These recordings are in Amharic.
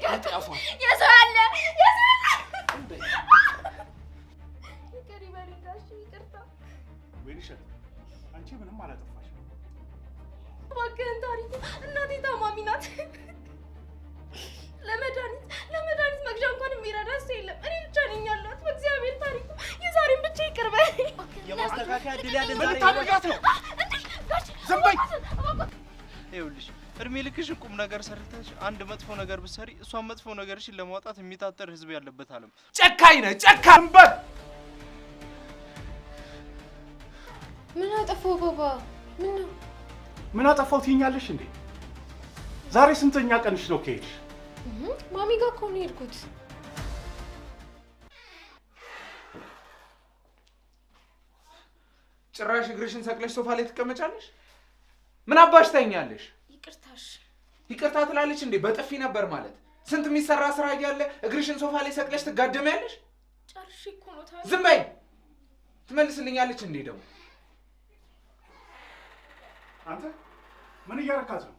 የሰው ያለ የሰው ያለ ይቅር ይበሉኝ ጋሼ፣ ይቅርታ። ወይንሸት፣ አንቺ ምንም አላጠፋሽም። እባክህን ታሪኩ፣ እናቴ ታማሚ ናት። ለመድኃኒት መግዣ እንኳን የሚረዳ ሰው የለም። እኔ ብቻ ነኝ ያለሁት። በእግዚአብሔር ታሪኩ፣ የዛሬን ብቻ ይቅር በለኝ። የማስተካከያ እድል ያለን ምን ዛሬ ነው። ልታደርጋት ነው? እንዴ ጋሼ፣ ዝም በይ! ይኸውልሽ እድሜ ልክሽን ቁም ነገር ሰርተሽ አንድ መጥፎ ነገር ብትሰሪ እሷን መጥፎ ነገርሽን ለማውጣት የሚታጠር ህዝብ ያለበት ዓለም። ጨካኝ ነህ፣ ጨካኝ። ዝም በል! ምን አጠፋው ባባ? ምን ነው? ምን አጠፋው ትይኛለሽ እንዴ? ዛሬ ስንተኛ ቀንሽ ነው ከሄድሽ? ማሚ ጋር እኮ ነው የሄድኩት። ጭራሽ እግርሽን ሰቅለሽ ሶፋ ላይ ትቀመጫለሽ? ምን አባሽ ተኛለሽ? ይቅርታሽ። ይቅርታ ትላለች እንዴ? በጥፊ ነበር ማለት። ስንት የሚሰራ ስራ እያለ እግርሽን ሶፋ ላይ ሰቅለሽ ትጋደሚያለሽ? ጨርሼ እኮ ነው ታሪኩ። ዝም በይ። ትመልስልኛለች እንዴ ደግሞ? አንተ ምን እያረካት ነው?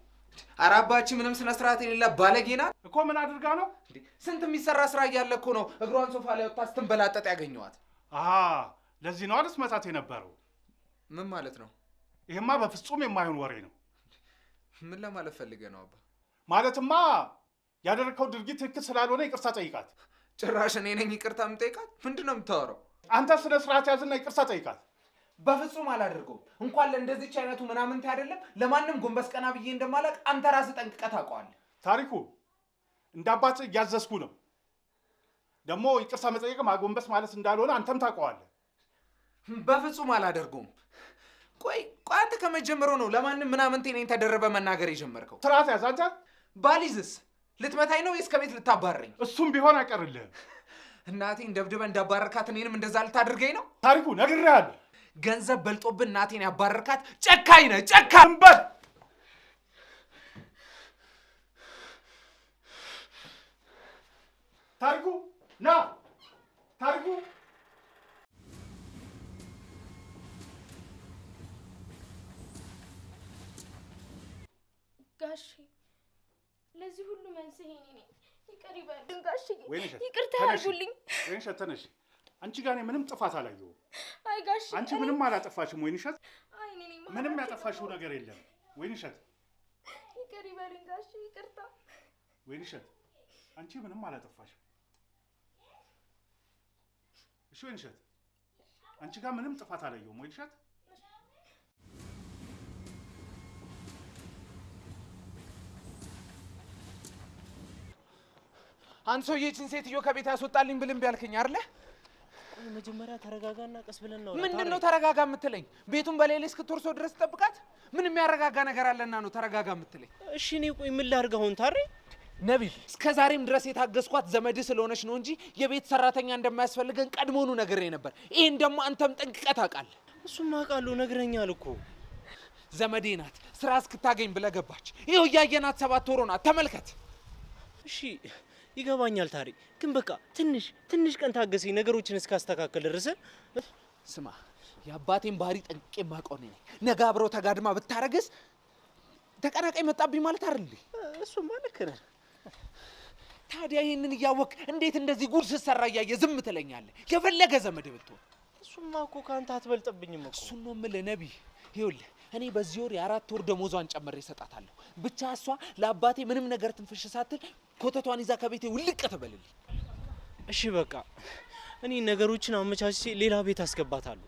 ኧረ አባቺ ምንም ስነ ስርዓት የሌላ ባለጌ ናት እኮ። ምን አድርጋ ነው? እንዴ! ስንት የሚሰራ ስራ እያለ እኮ ነው እግሯን ሶፋ ላይ ወጥታ ስትንበላጠጥ ያገኘኋት። አሃ፣ ለዚህ ነው አይደል መታት የነበረው? ምን ማለት ነው? ይሄማ በፍጹም የማይሆን ወሬ ነው። ምን ለማለት ፈልገህ ነው አባ? ማለትማ ያደረግከው ድርጊት ትክክል ስላልሆነ ይቅርታ ጠይቃት። ጭራሽ እኔ ነኝ ይቅርታ የምጠይቃት? ምንድን ነው የምታወራው? አንተ ስነ ስርዓት ያዝና ይቅርታ ጠይቃት። በፍጹም አላደርገውም። እንኳን ለእንደዚች አይነቱ ምናምንቴ አይደለም ለማንም ጎንበስ ቀና ብዬ እንደማላውቅ አንተ ራስህ ጠንቅቀህ ታውቀዋለህ። ታሪኩ፣ እንደ አባት እያዘዝኩ ነው። ደግሞ ይቅርታ መጠየቅ ማጎንበስ ማለት እንዳልሆነ አንተም ታውቀዋለህ። በፍጹም አላደርገውም። ቆይ ቆይ፣ አንተ ከመጀመሩ ነው ለማንም ምናምንቴ ነኝ ተደረበ መናገር የጀመርከው? ስርዓት ያዝ አንተ። ባሊዝስ ልትመታኝ ነው ወይስ ከቤት ልታባረኝ? እሱም ቢሆን አይቀርልህም። እናቴን ደብድበህ እንዳባረርካት እኔንም እንደዛ ልታደርገኝ ነው? ታሪኩ፣ ነግሬሃለሁ። ገንዘብ በልጦብን እናቴን ያባረርካት ጨካኝ ነህ፣ ጨካኝ። ዝም በል! ታሪኩ ና! ታሪኩ። ጋሼ፣ ለዚህ ሁሉ መንስኤ እኔ ነኝ። ይቅር ይበሉኝ ጋሼ፣ ወይንሸት፣ ይቅርታ ተነሺ። ያድርጉልኝ። ወይንሸት ተነሽ። አንቺ ጋር እኔ ምንም ጥፋት አላየሁም። አይ ጋሼ፣ አንቺ ምንም አላጠፋሽም። ወይንሸት፣ አይ እኔ ነኝ ምንም መሀላት ያጠፋሽው የገባሁት። ነገር የለም። ወይንሸት፣ ይቅር ይበሉኝ ጋሼ፣ ይቅርታ። ወይንሸት፣ አንቺ ምንም አላጠፋሽም። እሺ ወይንሸት፣ አንቺ ጋር ምንም ጥፋት አላየሁም። ወይንሸት። አንድ ሰውዬ ይህችን ሴትዮ ከቤት ያስወጣልኝ ብልም ቢያልከኝ አይደለ? ቆይ መጀመሪያ ተረጋጋና ቀስ ብለን ነው። ምንድን ነው ተረጋጋ የምትለኝ? ቤቱን በሌላ እስክትወርሰው ድረስ ጠብቃት። ምን የሚያረጋጋ ነገር አለና ነው ተረጋጋ የምትለኝ? እሺ እኔ ቆይ ምን ላድርግ አሁን ታሬ? ነቢል፣ እስከ ዛሬም ድረስ የታገስኳት ዘመድ ስለሆነች ነው እንጂ የቤት ሰራተኛ እንደማያስፈልገን ቀድሞውኑ ነግሬ ነበር። ይህን ደግሞ አንተም ጠንቅቀህ ታውቃለህ። እሱማ አውቃለሁ፣ ነግረኛል እኮ። ዘመዴ ናት፣ ስራ እስክታገኝ ብለህ ገባች። ይኸው እያየናት 7 ወር ሆናት። ተመልከት። እሺ ይገባኛል ታሬ፣ ግን በቃ ትንሽ ትንሽ ቀን ታገሰኝ ነገሮችን እስካስተካከል ድረስ። ስማ፣ የአባቴን ባህሪ ጠንቅቄ የማውቀው እኔ ነኝ። ነገ አብረው ተጋድማ ብታረግዝ ተቀናቃኝ መጣብኝ ማለት አይደል እንዴ? እሱማ ልክ ነህ። ታዲያ ይህንን እያወቅ እንዴት እንደዚህ ጉድ ስትሰራ እያየ ዝም ትለኛለህ? የፈለገ ዘመድ ብትሆን። እሱማ እኮ ከአንተ አትበልጥብኝም እኮ። እሱን ነው የምልህ ነቢይ። ይኸውልህ እኔ በዚህ ወር የ4 ወር ደሞዟን ጨምሬ እሰጣታለሁ። ብቻ እሷ ለአባቴ ምንም ነገር ትንፍሽ ሳትል ኮተቷን ይዛ ከቤቴ ውልቅ ትበልልኝ። እሺ በቃ እኔ ነገሮችን አመቻችቼ ሌላ ቤት አስገባታለሁ።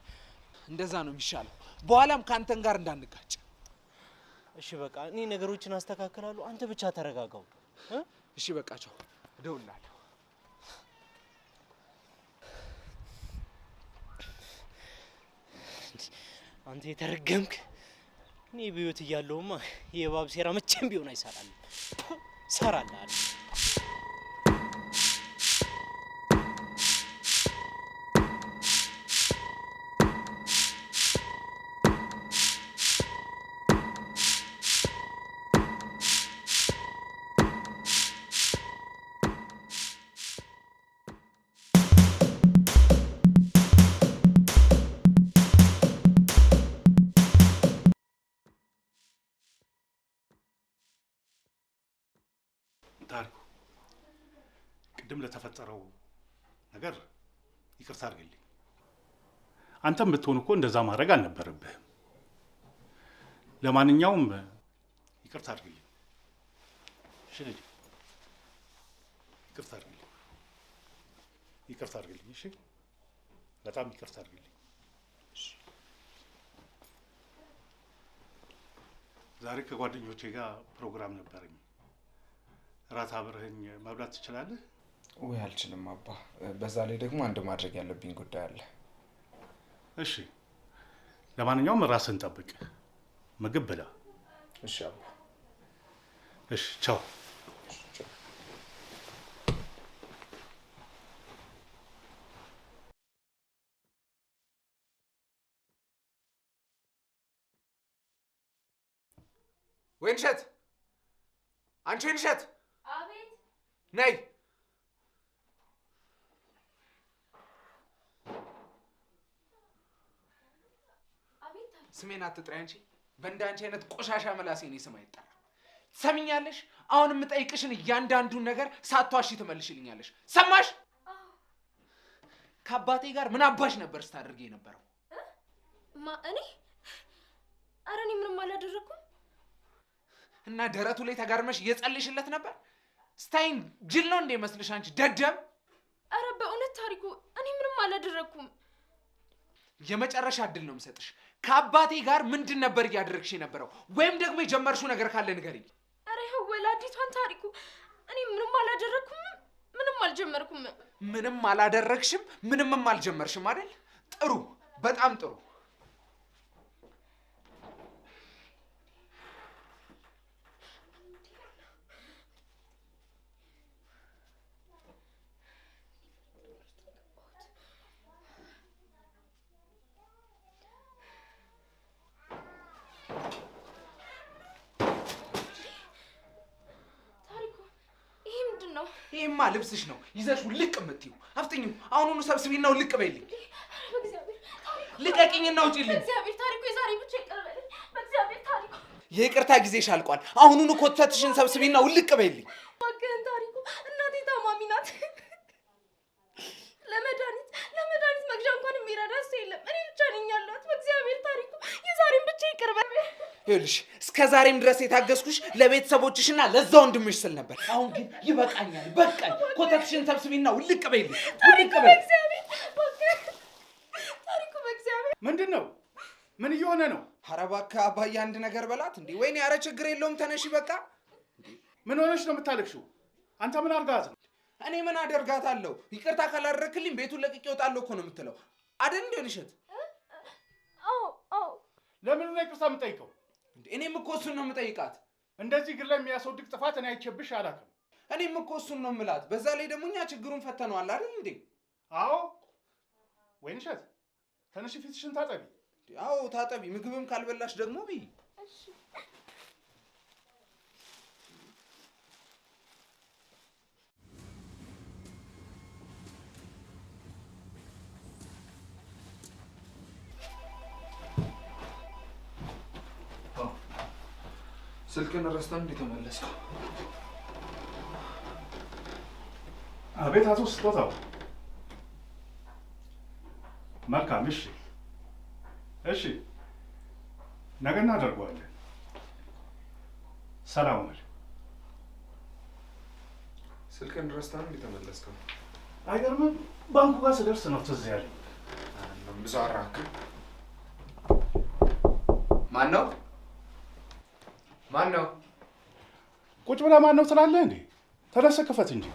እንደዛ ነው የሚሻለው። በኋላም ከአንተን ጋር እንዳንጋጭ። እሺ በቃ እኔ ነገሮችን አስተካክላለሁ። አንተ ብቻ ተረጋጋው። እ? እሺ በቃ ቻው፣ እደውልልሃለሁ። አንተ የተረገምክ! እኔ በህይወት እያለሁማ የእባብ ሴራ መቼም ቢሆን አይሰራልም። ሰራልሃል። ታሪኩ፣ ቅድም ለተፈጠረው ነገር ይቅርታ አድርግልኝ። አንተም ብትሆን እኮ እንደዛ ማድረግ አልነበረብህም። ለማንኛውም ይቅርታ አድርግልኝ። እሺ ልጄ፣ ይቅርታ አድርግልኝ፣ ይቅርታ አድርግልኝ። እሺ፣ በጣም ይቅርታ አድርግልኝ። ዛሬ ከጓደኞቼ ጋር ፕሮግራም ነበረኝ። እራት አብረኸኝ መብላት ትችላለህ? ወይ አልችልም አባ። በዛ ላይ ደግሞ አንድ ማድረግ ያለብኝ ጉዳይ አለ። እሺ፣ ለማንኛውም ራስህን ጠብቅ፣ ምግብ ብላ። እሺ አባ። እሺ፣ ቻው። ወይንሸት፣ አንቺ ወይንሸት! አቤት። ነይ። አቤት። ስሜን አትጥሪ አንቺ። በእንዳንቺ አይነት ቆሻሻ ምላሴ እኔ ስም አይጠራም። ትሰሚኛለሽ? አሁን የምጠይቅሽን እያንዳንዱን ነገር ሳትዋሺ ትመልሽልኛለሽ። ሰማሽ? ከአባቴ ጋር ምን አባሽ ነበር ስታደርጊ የነበረው? ማ እኔ? ኧረ እኔ ምንም አላደረኩም። እና ደረቱ ላይ ተጋርመሽ እየጸለይሽለት ነበር? ስታይን ጅል ነው እንደ መስልሽ አንቺ ደደብ። ኧረ በእውነት ታሪኩ እኔ ምንም አላደረኩም። የመጨረሻ እድል ነው የምሰጥሽ። ከአባቴ ጋር ምንድን ነበር እያደረግሽ የነበረው? ወይም ደግሞ የጀመርሽው ነገር ካለ ንገሪኝ። ኧረ ይኸው ወላዲቷን ታሪኩ እኔ ምንም አላደረኩም፣ ምንም አልጀመርኩም። ምንም አላደረግሽም፣ ምንምም አልጀመርሽም አይደል? ጥሩ፣ በጣም ጥሩ። ታሪኩ ይሄ ምንድን ነው? ይሄማ ልብስሽ ነው ይዘሽ ውልቅ የምትይው። አፍጥኚው፣ አሁኑኑ ሰብስቢና ውልቅ በይልኝ። ኧረ በእግዚአብሔር ታሪኩ፣ ልቀቂኝና ውጪልኝ። በእግዚአብሔር ታሪኩ የዛሬ ብቻ ይቅር በለኝ። በእግዚአብሔር ታሪኩ የይቅርታ ጊዜሽ አልቋል። አሁኑኑ ኮተትሽን ሰብስቢና ውልቅ በይልኝ። እባክህን ታሪኩ፣ እናቴ ታማሚ ናት። ለመድኃኒት መግዣ እንኳን የሚረዳ ሰው የለም። እኔ ብቻ ነኝ ያለሁት። በእግዚአብሔር ታሪኩ የዛሬን ብቻ ይቅር በለኝ። ይኸውልሽ እስከ ዛሬም ድረስ የታገስኩሽ ለቤተሰቦችሽና ለዛ ወንድምሽ ስል ነበር። አሁን ግን ይበቃኛል፣ በቃኝ። ኮተትሽን ሰብስቢና ውልቅ በይልኝ፣ ውልቅ ታሪኩ በይ። በእግዚአብሔር እባክህን ታሪኩ በእግዚአብሔር። ምንድን ነው? ምን እየሆነ ነው? ኧረ እባክህ አባዬ አንድ ነገር በላት እንዴ! ወይኔ፣ ኧረ ችግር የለውም ተነሺ በቃ። ምን ሆነሽ ነው የምታለቅሽው? አንተ ምን አድርጋት ነው? እኔ ምን አደርጋታለሁ? ይቅርታ ካላደረክልኝ ቤቱን ለቅቄ እወጣለሁ እኮ ነው የምትለው አይደል? እንዴ ወይንሸት? አዎ አዎ። ለምን ነው ይቅርታ የምጠይቀው? እንዴ እኔም እኮ እሱን ነው የምጠይቃት። እንደዚህ እግር ላይ የሚያስወድቅ ጥፋት እኔ አይቼብሽ አላውቅም። እኔም እኮ እሱን ነው የምላት። በዛ ላይ ደግሞ እኛ ችግሩን ፈተነዋል አይደል እንዴ? አዎ ወይንሸት፣ ተነሺ፣ ፊትሽን ታጠቢ። አዎ ታጠቢ። ምግብም ካልበላሽ ደግሞ ብይ። እሺ ስልክን ረስተን እንዴ ተመለስከው? አቤት አቶ ስጦታው። መልካም። እሺ እሺ፣ ነገ እናደርገዋለን። ሰላም ዋል። ስልክን ረስተን እንዴ ተመለስከው? አይገርምም? ባንኩ ጋር ስደርስ ነው ትዝ ያለኝ። ብዙ አራክ። ማን ነው? ማን ነው? ቁጭ ብላ ማን ነው ትላለህ እንዴ? ተነስተ ክፈት እንጂ።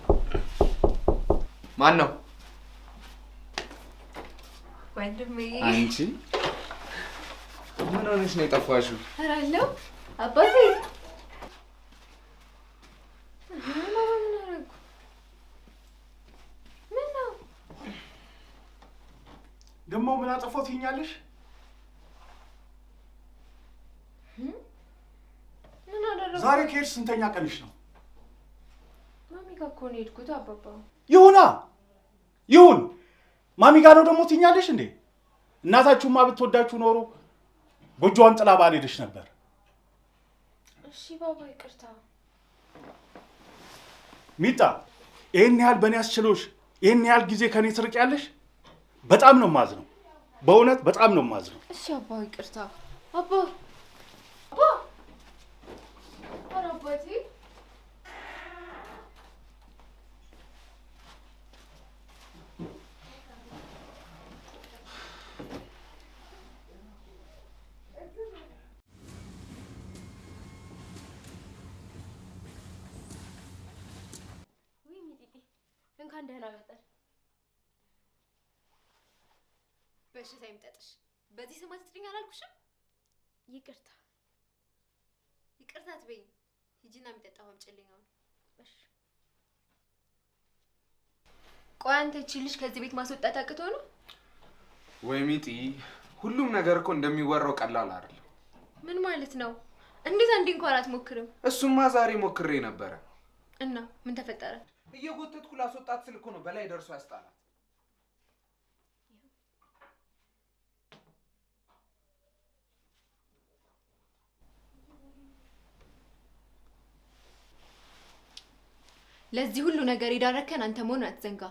ማን ነው? ወንድሜ። አንቺ ምን ሆነሽ ነው የጠፋሽው? ኧረ አለሁ አባቴ። ማማ ምን አደረጉ? ምን ነው? ደግሞ ምን አጠፋሁ ትይኛለሽ? ምን አደረጉ? ዛሬ ከሄድሽ ስንተኛ ቀንሽ ነው? ማሚ ጋር እኮ ነው የሄድኩት አባባ። ይሁና ይሁን። ማሚ ጋር ነው ደግሞ ትይኛለሽ እንዴ? እናታችሁማ ብትወዳችሁ ኖሮ ጎጆዋን ጥላ ባልሄደች ነበር። እሺ ባባ ይቅርታ። ሚጣ ይሄን ያህል በእኔ አስችሎሽ ይሄን ያህል ጊዜ ከኔ ትርቂያለሽ? በጣም ነው የማዝነው። በእውነት በጣም ነው የማዝነው። እሺ አባ ይቅርታ። አባ አባ ኧረ አባቴ እንኳን ደህና መጣሽ። በሽታ ይምጠጥሽ። በዚህ ስም አትጥሪኝ አላልኩሽም? ይቅርታ። ይቅርታ አትበይኝ። ሂጂና የሚጠጣው አምጪልኝ አሁን። እሺ። ቆይ አንተ ይህቺን ልጅ ከዚህ ቤት ማስወጣት አቅቶ ነው? ወይ ሚጢ፣ ሁሉም ነገር እኮ እንደሚወራው ቀላል አይደለም። ምን ማለት ነው? እንዴት አንዴ እንኳን አትሞክርም? እሱማ ዛሬ ሞክሬ ነበረ። እና ምን ተፈጠረ? እየጎተትኩ ላስወጣት ስል እኮ ነው በላይ ደርሶ ያስጣላት። ለዚህ ሁሉ ነገር የዳረከን አንተ መሆኑን አትዘንጋ።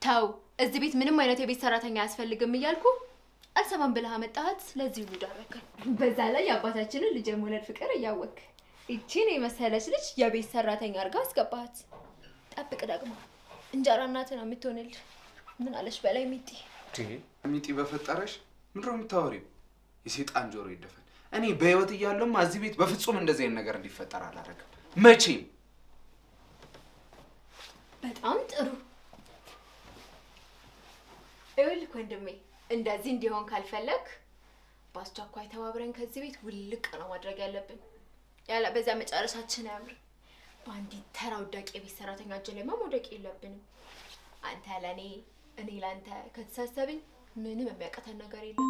ተው፣ እዚህ ቤት ምንም አይነት የቤት ሰራተኛ አያስፈልግም እያልኩ አልሰማም ብለህ አመጣሃት። ለዚህ ሁሉ ዳረከን። በዛ ላይ የአባታችንን ልጅ የመውለድ ፍቅር እያወክ ይቺን የመሰለች ልጅ የቤት ሰራተኛ አድርጋ አስገባሃት። ጠብቅ ደግሞ እንጀራ እናትህ ነው የምትሆንልህ። ምን አለሽ በላይ ሚጢ። ሚጢ በፈጠረሽ ምንድን ነው የምታወሪው? የሰይጣን ጆሮ ይደፈን። እኔ በህይወት እያለሁማ እዚህ ቤት በፍጹም እንደዚህ አይነት ነገር እንዲፈጠር አላደርግም መቼም። በጣም ጥሩ። ይኸውልህ ወንድሜ፣ እንደዚህ እንዲሆን ካልፈለግ በአስቸኳይ ተባብረን ከዚህ ቤት ውልቅ ነው ማድረግ ያለብን። ያለ በዚያ መጨረሻችን አያምርም። በአንዲት ተራ ውዳቂ የቤት ሰራተኛ እጅ ላይ መውደቅ የለብንም። አንተ ለእኔ እኔ ለአንተ ከተሳሰብን ምንም የሚያቅተን ነገር የለም።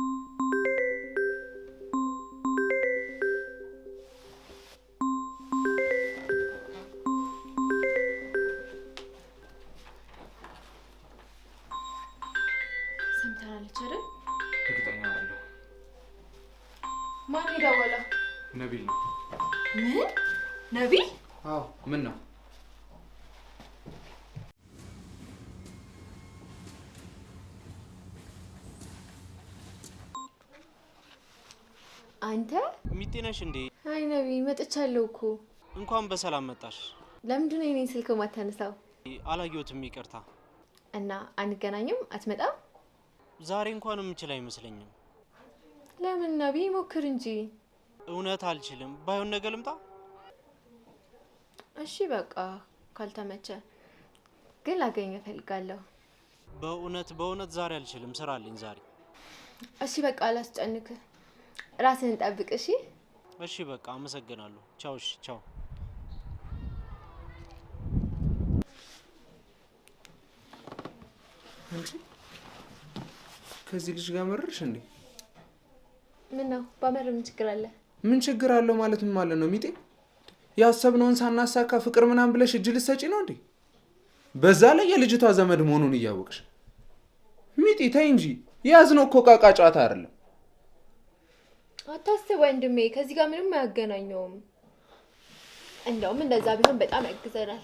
ሰምተናለች አይደል? እርግጠኛ አይደለሁም። ማን የደወለው? ነቢል ነው። ምን ነቢል? አዎ። ምን ነው? አንተ ሚጤ ነሽ እንዴ? አይ ነቢል፣ መጥቻለሁ እኮ። እንኳን በሰላም መጣሽ። ለምንድን ነው የኔን ስልክ ማታነሳው? አላየሁትም፣ ይቅርታ። እና አንገናኝም? አትመጣም? ዛሬ እንኳን የምችል አይመስለኝም። ለምን ነቢል? ሞክር እንጂ። እውነት አልችልም። ባይሆን ነገ ልምጣ። እሺ በቃ ካልተመቸ ግን ላገኘ እፈልጋለሁ። በእውነት በእውነት ዛሬ አልችልም፣ ስራ አለኝ ዛሬ። እሺ በቃ አላስጨንክ፣ ራስህን ጠብቅ። እሺ እሺ በቃ አመሰግናለሁ። ቻው። እሺ ቻው። እንጂ ከዚህ ልጅ ጋር መረርሽ እንዴ? ምን ነው ባመር ምን ችግር አለ? ምን ችግር አለው ማለት ምን ማለት ነው ሚጤ? ያሰብነውን ሳናሳካ ፍቅር ምናምን ብለሽ እጅ ልትሰጪ ነው እንዴ? በዛ ላይ የልጅቷ ዘመድ መሆኑን እያወቅሽ ሚጢ ተይ እንጂ። የያዝነው እኮ ዕቃ ዕቃ ጨዋታ አይደለም። አታስብ ወንድሜ፣ ከዚህ ጋር ምንም አያገናኘውም። እንደውም እንደዛ ቢሆን በጣም ያግዘናል።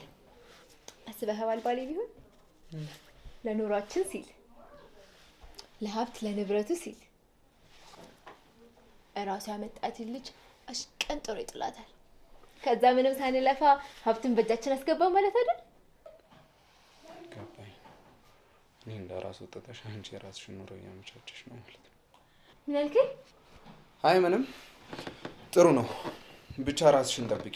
አስበኸዋል? ባሌ ቢሆን ለኑሯችን ሲል ለሀብት ለንብረቱ ሲል እራሱ ያመጣትን ልጅ አሽቀንጥሮ ይጥላታል። ከዛ ምንም ሳንለፋ ሀብትን በእጃችን አስገባ ማለት አይደል? ገባኝ። እኔ እንደ ራስ ወጥተሽ አንቺ የራስሽን ኑሮ እያመቻቸሽ ነው ማለት ነው። ምን አልከኝ? አይ ምንም፣ ጥሩ ነው። ብቻ ራስሽን ጠብቂ።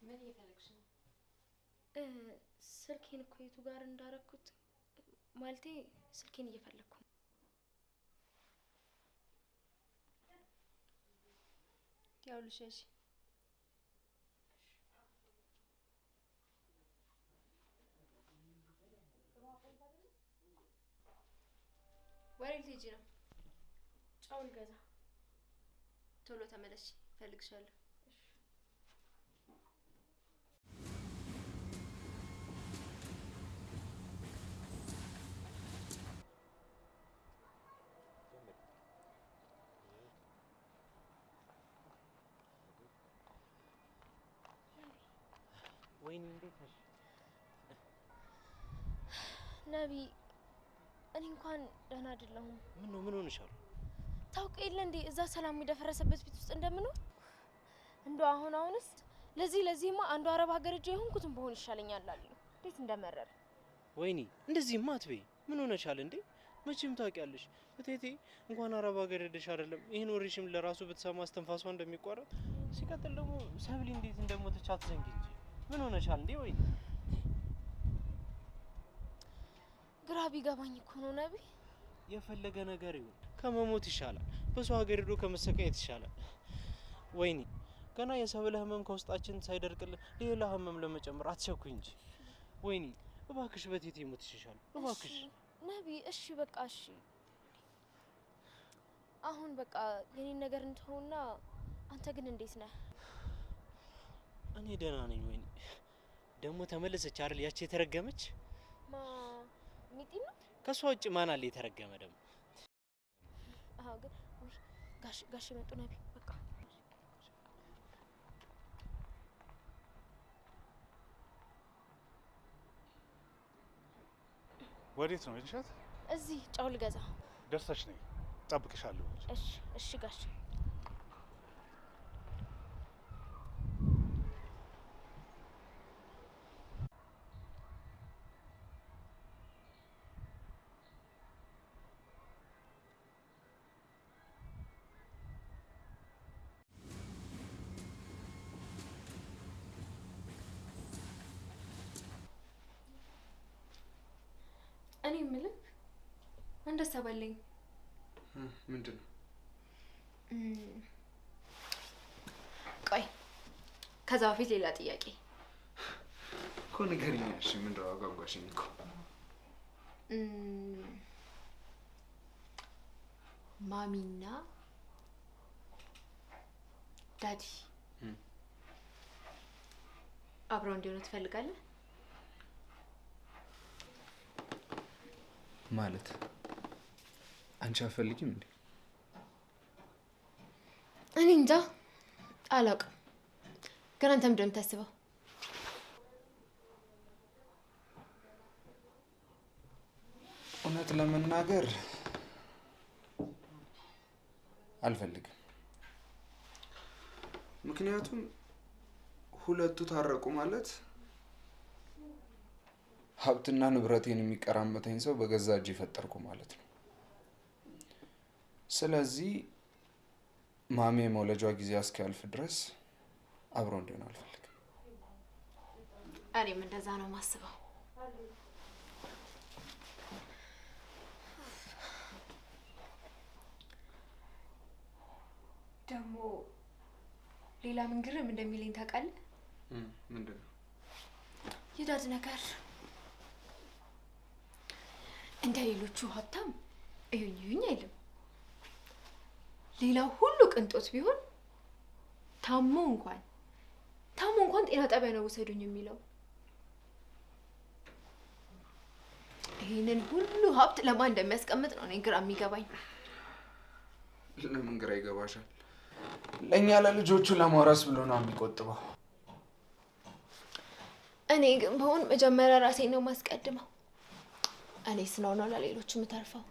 ምን እየፈለግሽ ነው? ስልኬን እኮ የቱ ጋር እንዳረኩት ማለቴ ስልኬን እየፈለግኩ ነው። ያውልሽ እሺ። ወሬ ልትሄጂ ነው? ጨው ልገዛ። ቶሎ ተመለሽ፣ እፈልግሻለሁ። ወይኔ እንዴት ነሽ? ነቢ፣ እኔ እንኳን ደህና አይደለሁም። ምን ነው ምን ሆነሻል? ታውቅ የለ እንዴ እዛ ሰላም የደፈረሰበት ቤት ውስጥ እንደምኖር። እንደው አሁን አሁንስ ለዚህማ አንዱ አረብ ሀገር እጄ የሆንኩትን በሆን ይሻለኛል አሉ። እንዴት እንደመረረ። ወይኔ እንደዚህማ አትበይ። ምን ሆነሻል እንዴ? መቼም ታውቂያለሽ እቴቴ እንኳን አረብ ሀገር ሄደሽ አይደለም ይህን ወሬሽም ለራሱ ብትሰማ እስትንፋሷ እንደሚቋረጥ። ሲቀጥል ደግሞ ሰብሊ እንዴት እንደሞተች አትዘንጊ እንጂ። ምን ሆነሻል እንዴ? ወይኔ ግራ ቢገባኝ እኮ ነው ነቢ። የፈለገ ነገር ይሁን ከመሞት ይሻላል፣ በሰው ሀገር ሄዶ ከመሰቃየት ይሻላል። ወይኔ ገና የሰብለ ህመም ከውስጣችን ሳይደርቅልን ሌላ ህመም ለመጨመር አትቸኩይ እንጂ። ወይኔ እባክሽ በቴቴ ሞት ይሻላል፣ እባክሽ ነቢ። እሺ በቃ እሺ። አሁን በቃ የኔን ነገር እንተውና አንተ ግን እንዴት ነህ? እኔ ደህና ነኝ። ወይኔ ደግሞ ተመለሰች አይደል ያቺ የተረገመች? ማ ሚጢ ነው? ከሷ ውጭ ማን አለ የተረገመ ደግሞ? አዎ ግን ውይ ጋሽ ጋሽ መጡ ነቢ። በቃ ወዴት ነው የሄድሻት? እዚህ ጨው ልገዛ። ደርሰሽ ነይ፣ እጠብቅሻለሁ። እሺ እሺ ጋሽ። እኔ የምልህ አንድ ሀሳብ አለኝ። ምንድን ነው? ቆይ ከዛ በፊት ሌላ ጥያቄ እኮ ንገሪኝ። እሺ ምንድን ነው? አጓጓሽኝ እኮ። ማሚና ዳዲ አብረው እንዲሆኑ ትፈልጋለህ? ማለት አንቺ አትፈልጊም እንዴ? እኔ እንጃ አላውቅም። ግን አንተ ምንድን ነው የምታስበው? እውነት ለመናገር አልፈልግም። ምክንያቱም ሁለቱ ታረቁ ማለት ሀብትና ንብረቴን የሚቀራመተኝ ሰው በገዛ እጅ የፈጠርኩ ማለት ነው። ስለዚህ ማሜ የመውለጇ ጊዜ እስኪያልፍ ድረስ አብሮ እንዲሆን አልፈልግም። እኔም እንደዛ ነው የማስበው። ደግሞ ሌላ ምን ግርም እንደሚለኝ ታውቃለህ? ምንድን ነው? የዳድ ነገር እንደ ሌሎቹ ሀብታም እዩኝ እዩኝ አይልም። ሌላው ሁሉ ቅንጦት ቢሆን ታሞ እንኳን ጤና ጣቢያ ነው ውሰዱኝ የሚለው። ይህንን ሁሉ ሀብት ለማን እንደሚያስቀምጥ ነው እኔ ግራ የሚገባኝ። ለምን ግራ ይገባሻል? ለእኛ ለልጆቹ ለማውረስ ብሎ ነው የሚቆጥበው። እኔ ግን በሆን መጀመሪያ ራሴን ነው የማስቀድመው። እኔ ስኖር ነው ለሌሎቹ የምተርፈው።